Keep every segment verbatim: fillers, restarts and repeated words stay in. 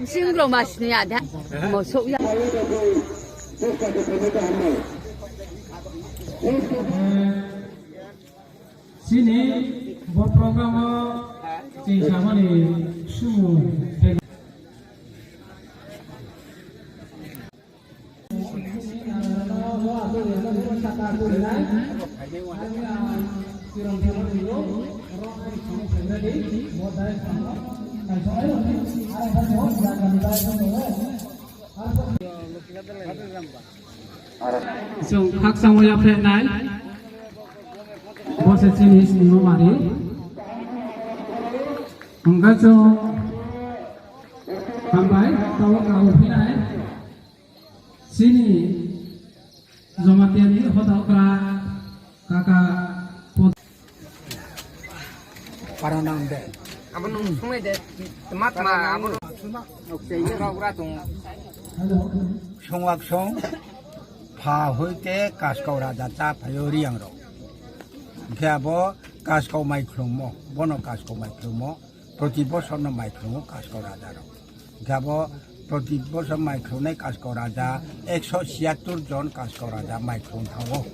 Sing rao ma sini ya de. Mo souh ya. Chini bo program o ching samani sumu. Chung khakchangmo yaphreh nai. Bo se chini sningmo mari. Hingkhe chung hambai, tabo kabo phinai. Chini Jamatia ni hoda okra kaka pod- Para nang de. Abo nung sumai de, tma tma, abo nung sumai. Okra okra tong. Songwak song, pha hoite Kaskau raja chá phaio Reang rao. Hingkhe abo Kaskau maikhlungmo, bono Kaskau maikhlungmo, proti bosor no maikhlungo Kaskau raja rao. Hingkhe abo proti bosor maikhlungnai Kaskau raja, ekso siyatur jon Kaskau raja maikhlung thango.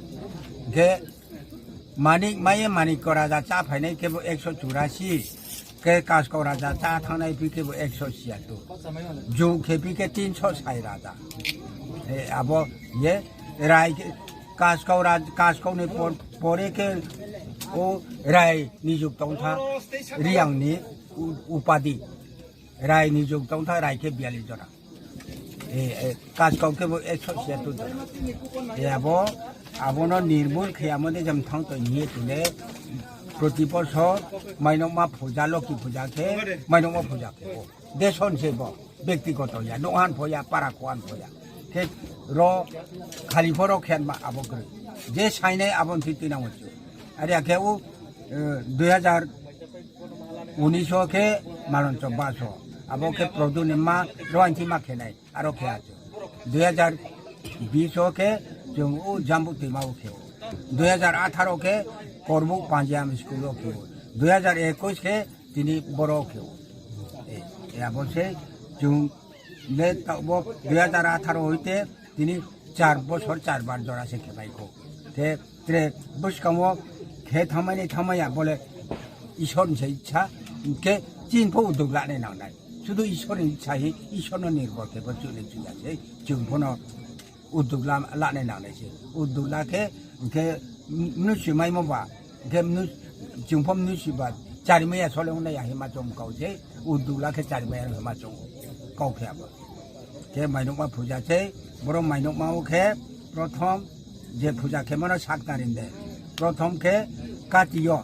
Hingkhe Manik maye Manikko raja chá phainai khe bo ekso churasi, khe Kaskau raja chá thanngnai phi khe bo ekso siyatur. Jug khe phi khe tinso sai raja. E, abo ye rai khe Kaskau raj-, Kaskau ni por-, pore khe o rai nijug tongtha Reang ni u-, upadi. Rai nijug tongtha rai khe biyallis jona. E, e, Kaskau khe bo ekso siyatur jona. E, abo, abo no nirmul khe amo de jam thang toi hing ye tile proti bosor mainokma puja, Loki puja khe mainokma puja khe bo. Deson se bo, bektigoto ya, nouh han pho ya, para kho han pho ya. Khe ro khali pho ro khe ma abo kroi. Je sainai abo ni thing tuinang wo chu. Are ya khe o, e, dui hajar unis o khe Maloncho baso. Abo khe Prodhu ni ma roanchi ma khe nai. Aro khe achu. Dui hajar bis o khe chung o Jambu tuima o khe o. Dui hajar atharo khe Korbuk Panjiyam school o khe o. Dui hajar ekush khe tini boro khe o. E, e abo se chung le tabo dui hajar atharo hoite tini char bosor char bar jora se khe bai kho. Khe tre buskang o khe thanngmai ni thanngmai ya bole Isor ni se icha, hing khe chini pho uddog lanai nangnai. Sudu Isor ni icha hi, Isor no nirbhor khe pho chunai chuya se, chung pho no uddog la-, lanai nangnai se. Uddog la khe, hing khe mnusu maimo ba, hing khe mnu-, chung pho mnusu ba, charimai ya sole ongnai ya hima chong kau se, uddog la khe charimai ya hima chong kau khe abo. Khe mainokma puja se, boro mainokma o khe prothom je puja khe mano sakta rin de. Prothom khe kati yo,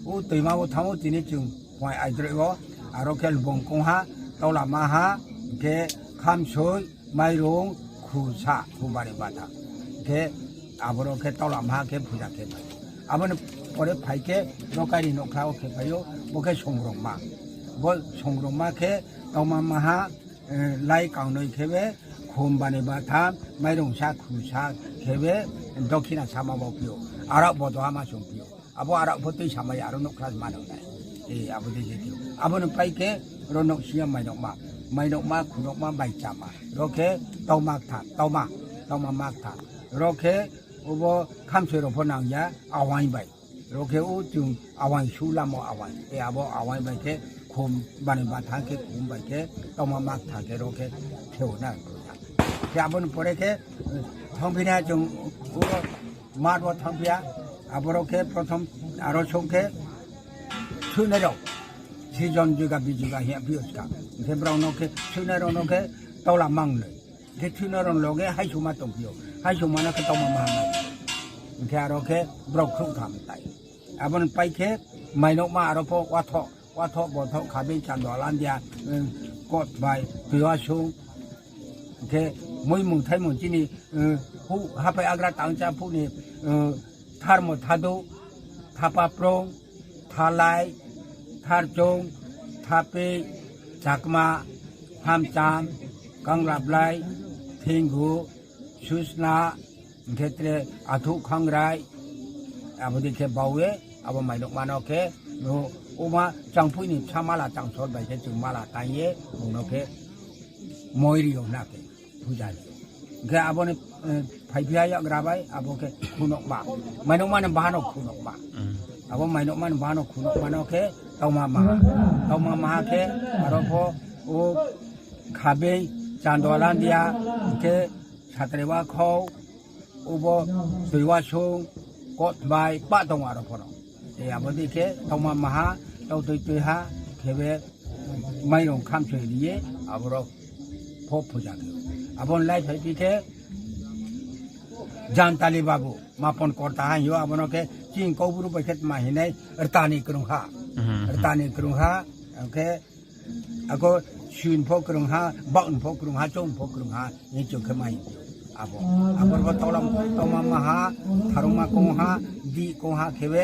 o toima o thanng o tini chung phuai aidroih o, aro khe lbong kongha, taulamaha, khe khamsoi, mairung, khusa, khubari bata. Khe aboro khe taulamaha khe puja khe phai. Abo ni pore phai khe, ro kairi nouhkhla o khe phai o, bo khe songrongma. Bo songrongma khe tauma maha, e, lai kangnoi khe be, khum bani batha, mairung sa, khusa khe be, dokhina sama bo phi o. Arak bodo ama sung phi o. Abo arak pho tui samai aro nouhkhla ma nang nai. E, abo de je phi o. Abo ni pai khe, ro nouhsing ya mainokma. Mainokma, khunokma, baichama. Ro khe tauma kthar, tauma, tauma ma kthar. Ro khe obo khamsoi rao pho nang ya, awaing bai. Ro khe o chung awaing su lamo awaing. E abo awaing bai khe khum bani batha khe khum bai khe tauma ma kthar khe ro khe kheo na. Khe abo ni pore khe, e, thanngphi nai chung o mat wo thanngphi ya. Aboro khe prothom aro song khe thuinai rao. Sijon juga bijuga hing ya phi o ska. Hing khe brao no khe thuinai rao no khe taula mang noi. Hing khe thuinai rao loge haisoma tong phi o. Haisoma no khe tauma maha nai. Hing khe aro khe brao khrouh tham tai. Abo ni pai khe mainokma aro pho wathoh, wathoh bothoh khabi chando alandia, e, kot bai, tuiwa sung. Hing khe muimung thaimung chini, e, huh haphai agra tangcha phuh ni, e, tharmo thadouh, thapa prong, thalai, tharchong, thapei, chakma, hamcham, kangrablai, thengu, susna, hing khe tre athuh khangrai, Abo dei khe bau ye, abo mainouhma no khe, no, oma changphui ni bsa mala changsor bai khe chung mala tang ye, bung no khe moi ri yo hna khe, puja ri yo. Hing khe abo ni, eh, phaiphi ha yakgra bai, abo khe khunouhma. Mainouhma ni baha no khunouhma. Abo mainouhma ni baha no khunouhma no khe tauma maha. Tauma maha khe, aro pho, o, khabei, chandola dia, hing khe, satrewa khou, obo, toiwa sung, kot bai, pah tong aro pho no. Tei abo dei khe, tauma maha, tau toi toi ha, khe be, mairung khamsoi ri ye, abo rao pho puja khe. Abo ni lai phaiphi khe, Jantali Babu, Mapon Korta ha hing yo, abo no khe chini Kaubru bai khe tma hing nai, rta ni krungha. Rta ni krungha, ang khe, ako, sui ni pho krungha, baoh ni pho krungha, chouh ni pho krungha, hing chung khe ma hing yo. Abo, abo pho taulam, tauma maha, tharungma kongha, dih kongha khe be,